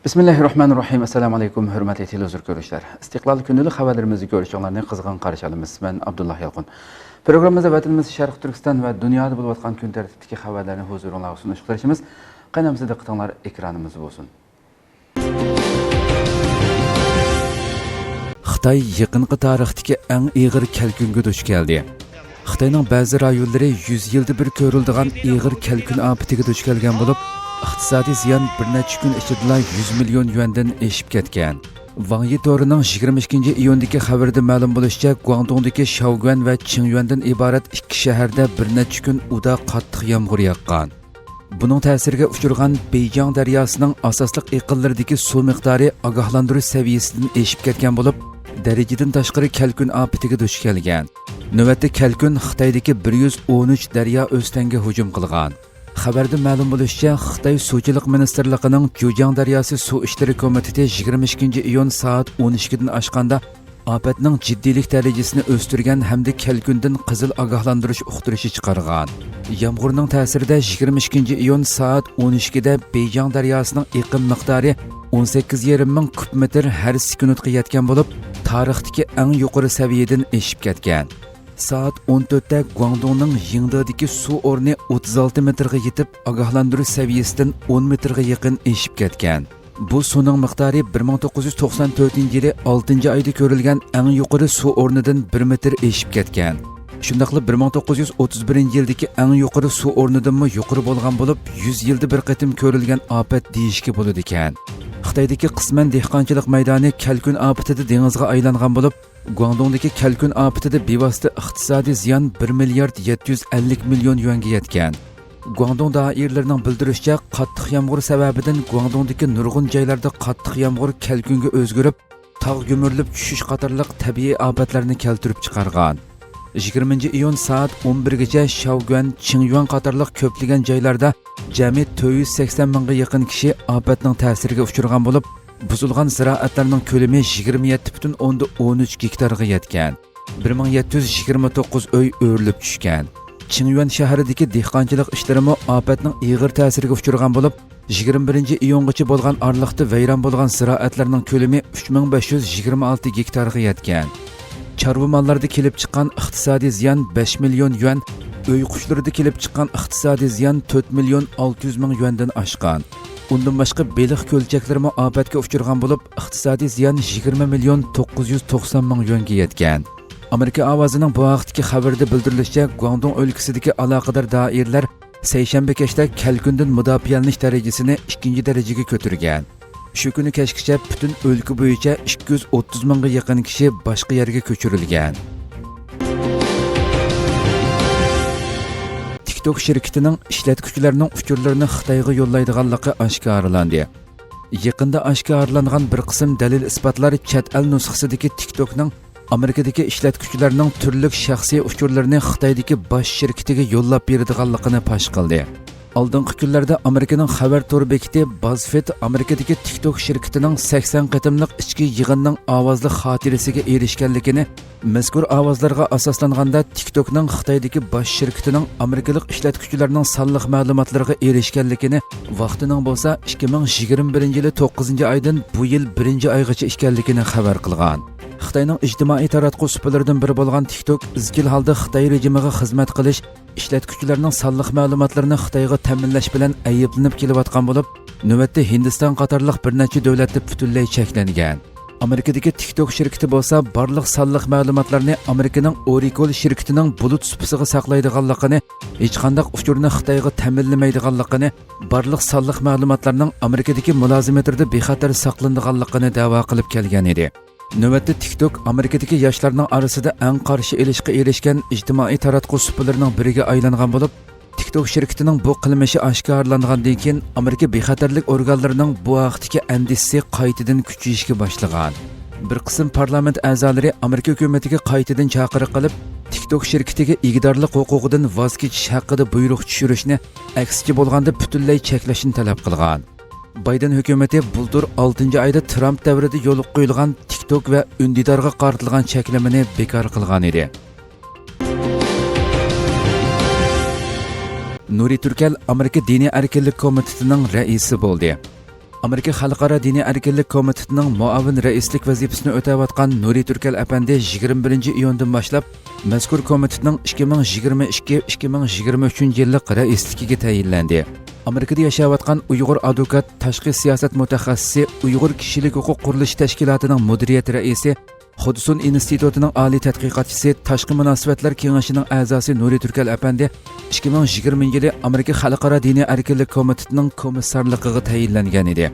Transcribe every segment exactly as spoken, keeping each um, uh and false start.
بىسمىللاھىررەھمانىررەھىم. ئەسسالامۇ ئەلەيكۇم، ھۆرمەتلىك تېلېۋىزور كۆرۈشلەر. ئىستىقلال كۈندىلىك خەۋەرلىرىمىزنى كۆرۈشۈڭلارنى قىزغىن قارشى ئالىمىز. مەن ئابدۇللا يالقۇن. پروگراممىمىزدا ۋەتىنىمىز شەرقىي تۈركىستان ۋە دۇنيادا بولۇۋاتقان كۈن تەرتىپتىكى خەۋەرلەرنى ھۇزۇرۇڭلارغا سۇنۇشقا تىرىشىمىز. قېنى ئەمىسە دىققىتىڭلار ئېكرانىمىزدا بولسۇن. خىتاي يېقىنقى تارىختىكى ئەڭ ئېغىر كەلكۈنگە دۇچ كەلدى. خىتاينىڭ بەزى رايونلىرى يۈز يىلدا بىر كۆرۈلىدىغان ئېغىر كەلكۈن ئاپىتىگە دۇچ كەلگەن بولۇپ، ئىقتىسادىي زىيان بىر نەچچە كۈن ئىچىدىلا يۈز مىليون يۈەندىن ئېشىپ كەتكەن. ۋاڭ يى تورىنىڭ يىگىرمە ئىككىنچى ئىيۇندىكى خەۋىرىدە مەلۇم بولۇشىچە، گۇاڭدۇڭدىكى شياۋگۈەن ۋە چىڭيۈەندىن ئىبارەت ئىككى شەھەردە بىر نەچچە كۈن ئۇدا قاتتىق يامغۇر ياغقان. بۇنىڭ تەسىرىگە ئۇچرىغان بېيجىڭ دەرياسىنىڭ ئاساسلىق ئېقىنلىرىدىكى سۇ مىقدارى ئاگاھلاندۇرۇش سەۋىيەسىدىن ئېشىپ كەتكەن بولۇپ، دەرىجىدىن تاشقىرى كەلكۈن ئاپىتىگە دۇچ كەلگەن. نۆۋەتتە كەلكۈن خىتايدىكى بىر يۈز ئون ئۈچ دەريا ئۆستەڭگە ھۇجۇم قىلغان. خەۋەردە مەلۇم بولۇشىچە، خىتاي سۇچىلىق مىنىستىرلىقىنىڭ جۇجياڭ دەرياسى سۇ ئىشلىرى كومىتېتى يىگىرمە ئىككىنچى ئىيۇن سائەت ئون ئىككىدىن ئاشقاندا ئاپەتنىڭ جىددىيلىك دەرىجىسىنى ئۆستۈرگەن ھەمدە كەلكۈندىن قىزىل ئاگاھلاندۇرۇش ئۇقتۇرۇشى چىقارغان. يامغۇرنىڭ تەسىرىدە يىگىرمە ئىككىنچى ئىيۇن سائەت ئون ئىككىدە بېيجىڭ دەرياسىنىڭ ئېقىن مىقدارى ئون سەككىز يېرىم مىڭ كۇب مېتىر ھەر سېكۇنتقا يەتكەن بولۇپ، تارىختىكى ئەڭ يۇقىرى سەۋىيەدىن ئېشىپ كەتكەن. سائەت ئون تۆتتە گۇاڭدۇڭنىڭ يىڭدېدىكى سۇ ئورنى ئوتتۇز ئالتە مېتىرغا يېتىپ، ئاگاھلاندۇرۇش سەۋىيەسىدىن ئون مېتىرغا يېقىن ئېشىپ كەتكەن. بۇ سۇنىڭ مىقدارى بىر مىڭ توققۇز يۈز توقسان تۆتىنچى يىلى ئالتىنچى ئايدا كۆرۈلگەن ئەڭ يۇقىرى سۇ ئورنىدىن بىر مېتىر ئېشىپ كەتكەن. شۇنداقلا بىر مىڭ توققۇز يۈز ئوتتۇز بىرىنچى يىلدىكى ئەڭ يۇقىرى سۇ ئورنىدىنمۇ يۇقىرى بولغان بولۇپ، يۈز يىلدا بىر قېتىم كۆرۈلگەن ئاپەت دېيىشكە بولىدىكەن. خىتايدىكى قىسمەن دېھقانچىلىق مەيدانى كەلكۈن ئاپىتىدە دېڭىزغا ئايلانغان بولۇپ، گۇاڭدۇڭدىكى كەلكۈن ئاپىتىدە بىۋاسىتە ئىقتىسادىي زىيان بىر مىليارد يەتتە يۈز ئەللىك مىليون يۈەنگە يەتكەن. گۇاڭدۇڭ دائىرىلىرىنىڭ بىلدۈرۈشىچە، قاتتىق يامغۇر سەۋەبىدىن گۇاڭدۇڭدىكى نۇرغۇن جايلاردا قاتتىق يامغۇر كەلكۈنگە ئۆزگىرىپ، تاغ گۈمۈرۈلۈپ چۈشۈش قاتارلىق تەبىئىي ئاپەتلەرنى كەلتۈرۈپ چىقارغان. يىگىرمىنچى ئىيۇن سائەت ئون بىرگىچە شياۋگۈەن، چىڭيۈەن قاتارلىق كۆپلىگەن جايلاردا جەمئىي تۆت يۈز سەكسەن مىڭغا يېقىن كىشى ئاپەتنىڭ تەسىرىگە ئۇچرىغان بولۇپ، بۇزۇلغان زىرائەتلەرنىڭ كۆلىمى يىگىرمە يەتتە پۈتۈن ئوندىن ئون ئۈچ گېكتارغا يەتكەن. بىر مىڭ يەتتە يۈز يىگىرمە توققۇز ئۆي ئۆرۈلۈپ چۈشكەن. چىڭيۈەن شەھىرىدىكى دېھقانچىلىق ئىشلىرىمۇ ئاپەتنىڭ ئېغىر تەسىرىگە ئۇچرىغان بولۇپ، يىگىرمە بىرىنچى ئىيۇنغىچە بولغان ئارىلىقتا ۋەيران بولغان زىرائەتلەرنىڭ كۆلىمى ئۈچ مىڭ بەش يۈز يىگىرمە ئالتە گېكتارغا يەتكەن. چارۋا ماللىرىدا كېلىپ چىققان ئىقتىسادىي زىيان بەش مىليون يۈەن، ئۆي قۇشلىرىدا كېلىپ چىققان ئىقتىسادىي زىيان تۆت مىليون ئالتە يۈز مىڭ يۈەندىن ئاشقان. ئۇندىن باشقا بېلىق كۆلچەكلىرىمۇ ئاپەتكە ئۇچرىغان بولۇپ، ئىقتىسادىي زىيان يىگىرمە مىليون توققۇز يۈز توقسان مىڭ يۈەنگە يەتكەن. ئامېرىكا ئاۋازىنىڭ بۇ ھەقتىكى خەۋىرىدە بىلدۈرۈلۈشىچە، گۇاڭدۇڭ ئۆلكىسىدىكى ئالاقىدار دائىرىلەر سەيشەنبە كەچتە كەلكۈندىن مۇداپىئەلىنىش دەرىجىسىنى ئىككىنچى دەرىجىگە كۆتۈرگەن. شۇ كۈنى كەچكىچە پۈتۈن ئۆلكە بويىچە ئىككى يۈز ئوتتۇز مىڭغا يېقىن كىشى باشقا يەرگە كۆچۈرۈلگەن. تىكتوك شىركىتىنىڭ ئىشلەتكۈچىلەرنىڭ ئۇچۇرلىرىنى خىتايغا يوللايدىغانلىقى ئاشكارىلاندى. يېقىندا ئاشكارىلانغان بىر قىسىم دەلىل-ئىسپاتلار چەت ئەل نۇسخىسىدىكى تىكتوكنىڭ ئامېرىكىدىكى ئىشلەتكۈچىلەرنىڭ تۈرلۈك شەخسىي ئۇچۇرلىرىنى خىتايدىكى باش شىركىتىگە يوللاپ بېرىدىغانلىقىنى پاش قىلدى. ئالدىنقى كۈنلەردە ئامېرىكىنىڭ خەۋەر تور بېكىتى بازفېد ئامېرىكىدىكى تىكتوك شىركىتىنىڭ سەكسەن قېتىملىق ئىچكى يىغىننىڭ ئاۋازلىق خاتىرىسىگە ئېرىشكەنلىكىنى، مەزكۇر ئاۋازلارغا ئاساسلانغاندا، تىكتوكنىڭ خىتايدىكى باش شىركىتىنىڭ ئامېرىكىلىق ئىشلەتكۈچىلەرنىڭ سانلىق مەلۇماتلىرىغا ئېرىشكەنلىكىنى، ۋاقتىنىڭ بولسا ئىككى مىڭ يىگىرمە بىرىنچى يىلى توققۇزىنچى ئايدىن بۇ يىل بىرىنچى ئايغىچە ئىكەنلىكىنى خەۋەر قىلغان. خىتاينىڭ ئىجتىمائىي تاراتقۇ سۇپىلىرىدىن بىرى بولغان تىكتوك ئىزچىل ھالدا خىتاي رېجىمىغا خىزمەت قىلىش، ئىشلەتكۈچىلەرنىڭ سانلىق مەلۇماتلىرىنى خىتايغا تەمىنلەش بىلەن ئەيىبلىنىپ كېلىۋاتقان بولۇپ، نۆۋەتتە ھىندىستان قاتارلىق بىر نەچچە دۆلەتتە پۈتۈنلەي چەكلەنگەن. ئامېرىكىدىكى تىكتوك شىركىتى بولسا بارلىق سانلىق مەلۇماتلارنى ئامېرىكىنىڭ ئورىكول شىركىتىنىڭ بۇلۇت سۇپىسىغا ساقلايدىغانلىقىنى، ھېچقانداق ئۇچۇرنى خىتايغا تەمىنلىمەيدىغانلىقىنى، بارلىق سانلىق مەلۇماتلارنىڭ ئامېرىكىدىكى مۇلازىمەتلىرىدە بىخەتەر ساقلىنىدىغانلىقىنى دەۋا قىلىپ كەلگەن ئىدى. نۆۋەتتە تىكتوك ئامېرىكىدىكى ياشلارنىڭ ئارىسىدا ئەڭ قارشى ئېلىشقا ئېرىشكەن ئىجتىمائىي تاراتقۇ سۇپىلىرىنىڭ بىرىگە ئايلانغان بولۇپ، تىكتوك شىركىتىنىڭ بۇ قىلمىشى ئاشكارىلاندىغاندىن كېيىن، ئامېرىكا بىخەتەرلىك ئورگانلىرىنىڭ بۇ ھەقتىكى ئەندىشىسى قايتىدىن كۈچىيىشكە باشلىغان. بىر قىسىم پارلامېنت ئەزالىرى ئامېرىكا ھۆكۈمىتىگە قايتىدىن چاقىرىق قىلىپ، تىكتوك شىركىتىگە ئىگىدارلىق ھوقۇقىدىن ۋاز كېچىش ھەققىدە بۇيرۇق چۈشۈرۈشنى، ئەكسىچە بولغاندا پۈتۈنلەي چەكلەشنى تەلەپ قىلغان. بايدېن ھۆكۈمىتى بۇلتۇر ئالتىنچى ئايدا ترامپ دەۋرىدە يولغا قويۇلغان تىكتوك ۋە ئۈندىدارغا قارىتىلغان چەكلىمىنى بىكار قىلغان ئىدى. نۇرى تۈركەل ئامېرىكا دىنىي ئەركىنلىك كومىتېتىنىڭ رەئىسى بولدى. ئامېرىكا خەلقئارا دىنىي ئەركىنلىك كومىتېتىنىڭ مۇئاۋىن رەئىسلىك ۋەزىپىسىنى ئۆتەۋاتقان نۇرى تۈركەل ئەپەندى يىگىرمە بىرىنچى ئىيۇندىن باشلاپ مەزكۇر كومىتېتنىڭ ئىككى مىڭ يىگىرمە ئىككى، ئىككى مىڭ يىگىرمە ئۈچىنچى يىللىق رەئىسلىكىگە تەيىنلەندى. ئامېرىكىدا ياشاۋاتقان ئۇيغۇر ئادۋوكات، تاشقى سىياسەت مۇتەخەسسىسى، ئۇيغۇر كىشىلىك ھوقۇق قۇرۇلۇشى تەشكىلاتىنىڭ مۇدىرىيەت رەئىسى، خۇدسۇن ئىنستىتۇتىنىڭ ئالىي تەتقىقاتچىسى، تاشقى مۇناسىۋەتلەر كېڭىشىنىڭ ئەزاسى نۇرى تۈركەل ئەپەندى ئىككى مىڭ يىگىرمىنچى يىلى ئامېرىكا خەلقئارا دىنىي ئەركىنلىك كومىتېتىنىڭ كومىسسارلىقىغا تەيىنلەنگەن ئىدى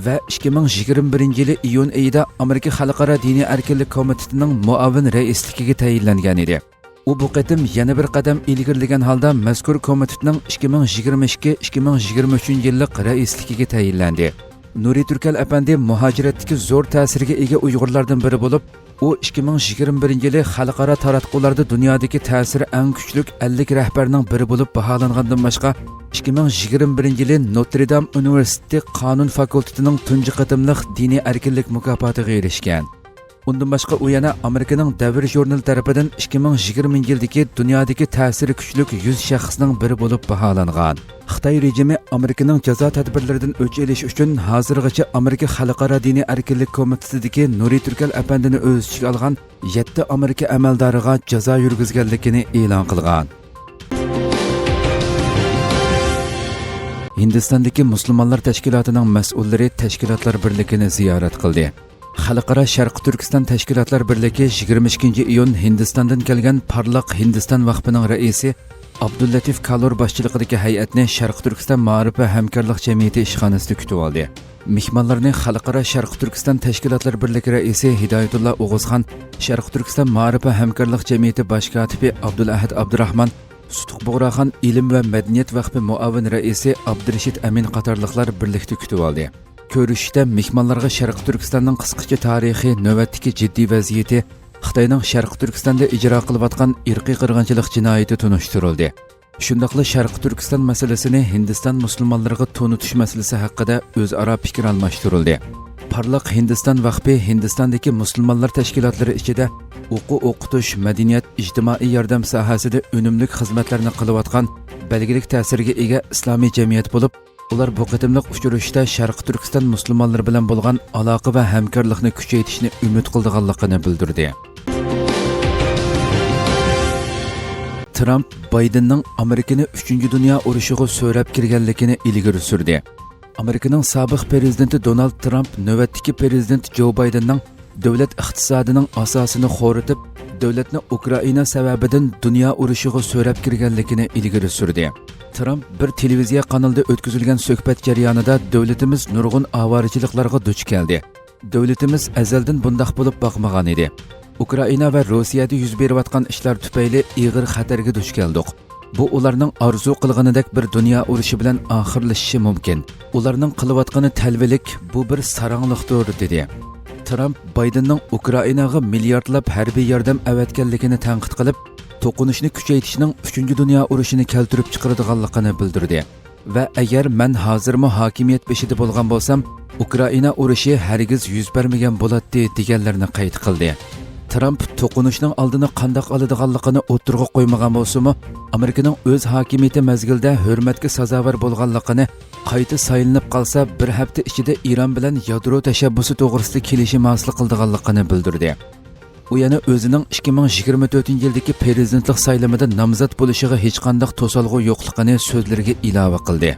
ۋە ئىككى مىڭ يىگىرمە بىرىنچى يىلى ئىيۇن ئېيىدا ئامېرىكا خەلقئارا دىنىي ئەركىنلىك كومىتېتىنىڭ مۇئاۋىن رەئىسلىكىگە تەيىنلەنگەن ئىدى. ئۇ بۇ قېتىم يەنە بىر قەدەم ئىلگىرىلىگەن ھالدا مەزكۇر كومىتېتنىڭ ئىككى مىڭ يىگىرمە ئىككى، ئىككى مىڭ يىگىرمە ئۈچىنچى يىللىق رەئىسلىكىگە تەيىنلەندى. نۇرى تۈركەل ئەپەندى مۇھاجىرەتتىكى زور تەسىرگە ئىگە ئۇيغۇرلاردىن بىرى بولۇپ، ئۇ ئىككى مىڭ يىگىرمە بىرىنچى يىلى خەلقئارا تاراتقۇلاردا دۇنيادىكى تەسىرى ئەڭ كۈچلۈك ئەللىك رەھبەرنىڭ بىرى بولۇپ باھالانغاندىن باشقا، ئىككى مىڭ يىگىرمە بىرىنچى يىلى نوتر دام ئۇنىۋېرسىتېتى قانۇن فاكۇلتېتىنىڭ تۇنجى قېتىملىق دىنىي ئەركىنلىك مۇكاپاتىغا ئېرىشكەن. ئۇندىن باشقا، ئۇ يەنە ئامېرىكىنىڭ دەۋر ژۇرنىلى تەرىپىدىن ئىككى مىڭ يىگىرمىنچى يىلدىكى دۇنيادىكى تەسىرى كۈچلۈك يۈز شەخسنىڭ بىرى بولۇپ باھالانغان. خىتاي رېجىمى ئامېرىكىنىڭ جازا تەدبىرلىرىدىن ئۆچ ئېلىش ئۈچۈن ھازىرغىچە ئامېرىكا خەلقئارا دىنىي ئەركىنلىك كومىتېتىدىكى نۇرى تۈركەل ئەپەندىنى ئۆز ئىچىگە ئالغان يەتتە ئامېرىكا ئەمەلدارىغا جازا يۈرگۈزگەنلىكىنى ئېلان قىلغان. ھىندىستاندىكى مۇسۇلمانلار تەشكىلاتىنىڭ مەسئۇللىرى تەشكىلاتلار بىرلىكىنى زىيارەت قىلدى. خەلقئارا شەرقىي تۈركىستان تەشكىلاتلار بىرلىكى يىگىرمە ئىككىنچى ئىيۇن ھىندىستاندىن كەلگەن پارلاق ھىندىستان ۋەقپىنىڭ رەئىسى ئابدۇللەتىف كالۇر باشچىلىقىدىكى ھەيئەتنى شەرقىي تۈركىستان مائارىپ ۋە ھەمكارلىق جەمئىيىتى ئىشخانىسىدا كۈتۈۋالدى. مېھمانلارنى خەلقئارا شەرقىي تۈركىستان تەشكىلاتلار بىرلىكى رەئىسى ھىدايەتۇللا ئوغۇزخان، شەرقىي تۈركىستان مائارىپ ۋە ھەمكارلىق جەمئىيىتى باش كاتىپى ئابدۇلئەھەد ئابدۇراخمان، سۇتۇق بۇغراخان ئىلىم ۋە مەدەنىيەت ۋەقپى مۇئاۋىن رەئىسى ئابدۇرېشىت ئەمىن قاتارلىقلار بىرلىكتە كۈتۈۋالدى. كۆرۈشۈشتە مېھمانلارغا شەرقىي تۈركىستاننىڭ قىسقىچە تارىخى، نۆۋەتتىكى جىددىي ۋەزىيىتى، خىتاينىڭ شەرقىي تۈركىستاندا ئىجرا قىلىۋاتقان ئىرقىي قىرغىنچىلىق جىنايىتى تونۇشتۇرۇلدى. شۇنداقلا شەرقىي تۈركىستان مەسىلىسىنى ھىندىستان مۇسۇلمانلىرىغا تونۇتۇش مەسىلىسى ھەققىدە ئۆزئارا پىكىر ئالماشتۇرۇلدى. پارلاق ھىندىستان ۋەقپى ھىندىستاندىكى مۇسۇلمانلار تەشكىلاتلىرى ئىچىدە ئوقۇ ئوقۇتۇش، مەدەنىيەت، ئىجتىمائىي ياردەم ساھەسىدە ئۈنۈملۈك خىزمەتلەرنى قىلىۋاتقان بەلگىلىك تەسىرگە ئىگە ئىسلامىي جەمئىيەت بولۇپ، ئۇلار بۇ قېتىملىق ئۇچرىشىشتا شەرقىي تۈركىستان مۇسۇلمانلىرى بىلەن بولغان ئالاقە ۋە ھەمكارلىقنى كۈچەيتىشنى ئۈمىد قىلىدىغانلىقىنى بىلدۈردى. ترامپ بايدېننىڭ ئامېرىكىنى ئۈچىنچى دۇنيا ئۇرۇشىغا سۆرەپ كىرگەنلىكىنى ئىلگىرى سۈردى. ئامېرىكىنىڭ سابىق پرېزىدېنتى دونالد ترامپ نۆۋەتتىكى پرېزىدېنت جو بايدېننىڭ دۆلەت ئىقتىسادىنىڭ ئاساسىنى خورىتىپ، دۆلەتنى ئۇكرائىنا سەۋەبىدىن دۇنيا ئۇرۇشىغا سۆرەپ كىرگەنلىكىنى ئىلگىرى سۈردى. ترامپ بىر تېلېۋىزىيە قانىلىدا ئۆتكۈزۈلگەن سۆھبەت جەريانىدا، دۆلىتىمىز نۇرغۇن ئاۋارىچىلىقلارغا دۇچ كەلدى. دۆلىتىمىز ئەزەلدىن بۇنداق بولۇپ باقمىغان ئىدى. ئۇكرائىنا ۋە روسىيەدە يۈز بېرىۋاتقان ئىشلار تۈپەيلى ئېغىر خەتەرگە دۇچ كەلدۇق. بۇ ئۇلارنىڭ ئارزۇ قىلغىنىدەك بىر دۇنيا ئۇرۇشى بىلەن ئاخىرلىشىشى مۇمكىن. ئۇلارنىڭ قىلىۋاتقىنى تەلۋىلىك، بۇ بىر ساراڭلىقتۇر، دېدى. ترامپ بايدېننىڭ ئۇكرائىناغا مىلياردلاپ ھەربىي ياردەم ئەۋەتكەنلىكىنى تەنقىد قىلىپ، توقۇنۇشنى كۈچەيتىشنىڭ ئۈچىنچى دۇنيا ئۇرۇشىنى كەلتۈرۈپ چىقىرىدىغانلىقىنى بىلدۈردى. ۋە ئەگەر مەن ھازىرمۇ ھاكىمىيەت بېشىدا بولغان بولسام، ئۇكرائىنا ئۇرۇشى ھەرگىز يۈز بەرمىگەن بولاتتى، دېگەنلىرىنى قەيت قىلدى. ترامپ توقۇنۇشنىڭ ئالدىنى قانداق ئالىدىغانلىقىنى ئوتتۇرىغا قويمىغان بولسىمۇ، ئامېرىكىنىڭ ئۆز ھاكىمىيىتى مەزگىلىدە ھۆرمەتكە سازاۋەر بولغانلىقىنى، قايتا سايلىنىپ قالسا، بىر ھەپتە ئىچىدە ئىران بىلەن يادرو تەشەببۇسى توغرىسىدا كېلىشىم ھاسىل قىلىدىغانلىقىنى بىلدۈردى. ئۇ يەنە ئۆزىنىڭ ئىككى مىڭ يىگىرمە تۆتىنچى يىلدىكى پرېزىدېنتلىق سايلىمىدا نامزات بولۇشىغا ھېچقانداق توسالغۇ يوقلۇقىنى سۆزلىرىگە ئىلاۋە قىلدى.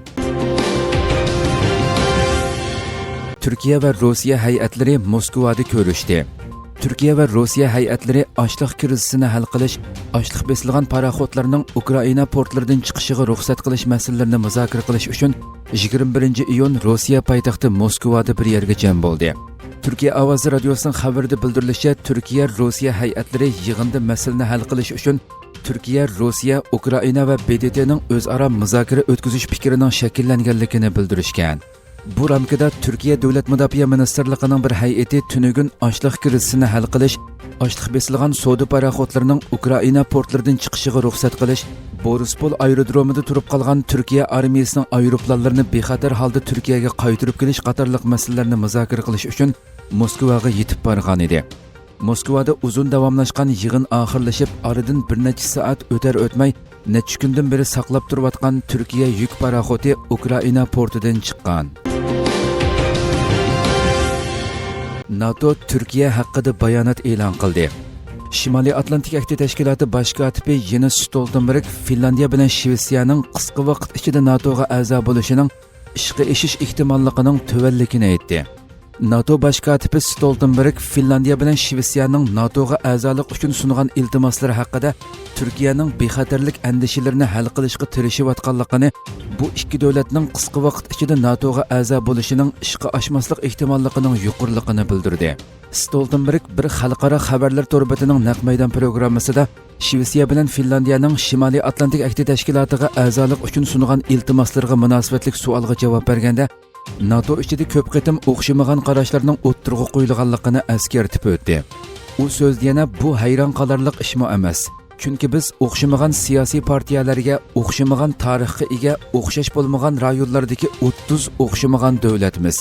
تۈركىيە ۋە روسىيە ھەيئەتلىرى موسكۋادا كۆرۈشتى. تۈركىيە ۋە روسىيە ھەيئەتلىرى ئاشلىق كىرىزىسىنى ھەل قىلىش، ئاشلىق بېسىلغان پاراخوتلارنىڭ ئۇكرائىنا پورتلىرىدىن چىقىشىغا رۇخسەت قىلىش مەسىلىلىرىنى مۇزاكىرە قىلىش ئۈچۈن يىگىرمە بىرىنچى ئىيۇن روسىيە پايتەختى موسكۋادا بىر يەرگە جەم بولدى. تۈركىيە ئاۋازى رادىيوسىنىڭ خەۋىرىدە بىلدۈرۈلۈشىچە، تۈركىيە روسىيە ھەيئەتلىرى يىغىندا مەسىلىنى ھەل قىلىش ئۈچۈن تۈركىيە، روسىيە، ئۇكرائىنا ۋە ب د ت نىڭ ئۆزئارا مۇزاكىرە ئۆتكۈزۈش پىكرىنىڭ شەكىللەنگەنلىكىنى بىلدۈرۈشكەن. بۇ رامكىدا تۈركىيە دۆلەت مۇداپىئە مىنىستىرلىقىنىڭ بىر ھەيئىتى تۈنۈگۈن ئاشلىق كىرىزىسىنى ھەل قىلىش، ئاشلىق بېسىلغان سودا پاراخوتلىرىنىڭ ئۇكرائىنا پورتلىرىدىن چىقىشىغا رۇخسەت قىلىش، بورىسپول ئايرودرومىدا تۇرۇپ قالغان تۈركىيە ئارمىيىسىنىڭ ئايروپىلانلىرىنى بىخەتەر ھالدا تۈركىيەگە قايتۇرۇپ كېلىش قاتارلىق مەسىلىلەرنى مۇزاكىرە قىلىش ئۈچۈن موسكۋاغا يېتىپ بارغان ئىدى. موسكۋادا ئۇزۇن داۋاملاشقان يىغىن ئاخىرلىشىپ، ئارىدىن بىر نەچچە سائەت ئۆتەر ئۆتمەي، نەچچە كۈندىن بېرى ساقلاپ تۇرۇۋاتقان تۈركىيە يۈك پاراخوتى ئۇكرائىنا پورتىدىن چىققان. ناتو تۈركىيە ھەققىدە بايانات ئېلان قىلدى. شىمالىي ئاتلانتىك ئەھدى تەشكىلاتى باش كاتىپى يېنس ستولتېنبېرگ فىنلاندىيە بىلەن شىۋېتسىيەنىڭ قىسقا ۋاقىت ئىچىدە ناتوغا ئەزا بولۇشىنىڭ ئىشقا ئېشىش ئېھتىماللىقىنىڭ تۆۋەنلىكىنى ئېيتتى. ناتو باش كاتىپى ستولتېنبېرگ فىنلاندىيە بىلەن شىۋېتسىيەنىڭ ناتوغا ئەزالىق ئۈچۈن سۇنغان ئىلتىماسلىرى ھەققىدە تۈركىيەنىڭ بىخەتەرلىك ئەندىشىلىرىنى ھەل قىلىشقا تىرىشىۋاتقانلىقىنى، بۇ ئىككى دۆلەتنىڭ قىسقا ۋاقىت ئىچىدە ناتوغا ئەزا بولۇشىنىڭ ئىشقا ئاشماسلىق ئېھتىماللىقىنىڭ يۇقىرىلىقىنى بىلدۈردى. ستولتېنبېرگ بىر خەلقئارا خەۋەرلەر تور بېتىنىڭ نەق مەيدان پروگراممىسىدا شىۋېتسىيە بىلەن فىنلاندىيەنىڭ شىمالىي ئاتلانتىك ئەھدى تەشكىلاتىغا ئەزالىق ئۈچۈن سۇنغان ئىلتىماسلىرىغا مۇناسىۋەتلىك سوئالغا جاۋاب بەرگەندە، ناتو ئىچىدە كۆپ قېتىم ئوخشىمىغان قاراشلارنىڭ ئوتتۇرىغا قويۇلغانلىقىنى ئەسكەرتىپ ئۆتتى. ئۇ سۆزىدە يەنە، بۇ ھەيران قالارلىق ئىشمۇ ئەمەس. چۈنكى بىز ئوخشىمىغان سىياسىي پارتىيەلەرگە، ئوخشىمىغان تارىخقا ئىگە، ئوخشاش بولمىغان رايونلاردىكى ئوتتۇز ئوخشىمىغان دۆلەتمىز.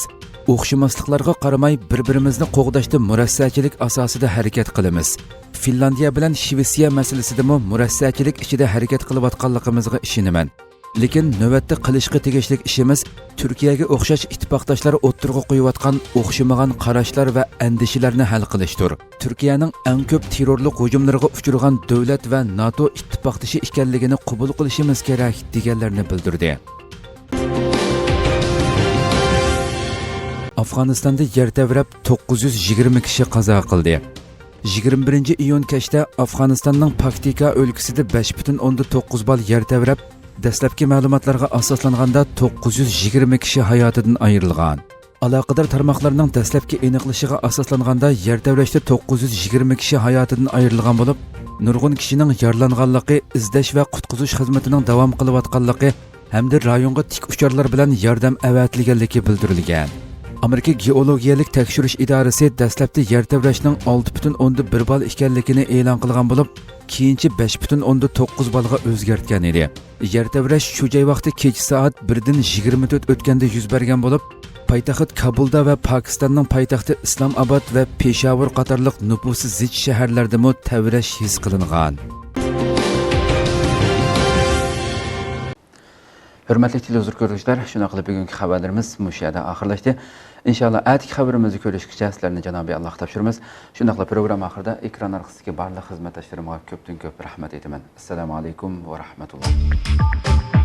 ئوخشىماسلىقلارغا قارىماي، بىر-بىرىمىزنى قوغداشتا مۇرەسسەچىلىك ئاساسىدا ھەرىكەت قىلىمىز. فىنلاندىيە بىلەن شىۋېتسىيە مەسىلىسىدىمۇ مۇرەسسەچىلىك ئىچىدە ھەرىكەت قىلىۋاتقانلىقىمىزغا ئىشىنىمەن. لېكىن نۆۋەتتە قىلىشقا تېگىشلىك ئىشىمىز تۈركىيەگە ئوخشاش ئىتتىپاقداشلار ئوتتۇرىغا قويۇۋاتقان ئوخشىمىغان قاراشلار ۋە ئەندىشىلەرنى ھەل قىلىشتۇر. تۈركىيەنىڭ ئەڭ كۆپ تېررورلۇق ھۇجۇملىرىغا ئۇچرىغان دۆلەت ۋە ناتو ئىتتىپاقدىشى ئىكەنلىكىنى قوبۇل قىلىشىمىز كېرەك، دېگەنلەرنى بىلدۈردى. ئافغانىستاندا يەر تەۋرەپ توققۇز يۈز يىگىرمە كىشى قازا قىلدى. يىگىرمە بىرىنچى ئىيۇن كەچتە ئافغانىستاننىڭ پاكتىكا ئۆلكىسىدە بەش پۈتۈن ئوندىن توققۇز بال يەر تەۋرەپ، دەسلەپكى مەلۇماتلارغا ئاساسلانغاندا، توققۇز يۈز يىگىرمە كىشى ھاياتىدىن ئايرىلغان. ئالاقىدار تارماقلارنىڭ دەسلەپكى ئېنىقلىشىغا ئاساسلانغاندا، يەر تەۋرەشتە توققۇز يۈز يىگىرمە كىشى ھاياتىدىن ئايرىلغان بولۇپ، نۇرغۇن كىشىنىڭ يارىلانغانلىقى، ئىزدەش ۋە قۇتقۇزۇش خىزمىتىنىڭ داۋام قىلىۋاتقانلىقى ھەمدە رايونغا تىك ئۇچارلار بىلەن ياردەم ئەۋەتىلگەنلىكى بىلدۈرۈلگەن. ئامېرىكا گېئولوگىيەلىك تەكشۈرۈش ئىدارىسى دەسلەپتە يەر تەۋرەشنىڭ ئالتە پۈتۈن ئوندىن بىر بال ئىكەنلىكىنى ئېلان قىلغان بولۇپ، كېيىنچە بەش پۈتۈن ئوندىن توققۇز بالغا ئۆزگەرتكەن ئىدى. يەر تەۋرەش شۇ جاي ۋاقتى كېچە سائەت بىردىن يىگىرمە تۆت ئۆتكەندە يۈز بەرگەن بولۇپ، پايتەخت كابۇلدا ۋە پاكىستاننىڭ پايتەختى ئىسلام ئاباد ۋە پېشاۋۇر قاتارلىق نوپۇسى زىچ شەھەرلەردىمۇ تەۋرەش ھېس قىلىنغان. ھۆرمەتلىك تېلېۋىزور كۆرگۈچىلەر، شۇنداق قىلىپ بۈگۈنكى خەۋەرلىرىمىز مۇشۇ يەردە ئاخىرلاشتى. ئىنشاللا ئەتىكى خەۋىرىمىزدە كۆرۈشكىچە سىلەرنى جانابى ئاللاغا تاپشۇرىمىز. شۇنداقلا پروگرامما ئاخىرىدا ئېكران ئارقىسىدىكى بارلىق خىزمەتداشلىرىمغا كۆپتىن كۆپ رەھمەت ئېيتىمەن. ئەسسالامۇ ئەلەيكۇم ۋە رەھمەتۇللا.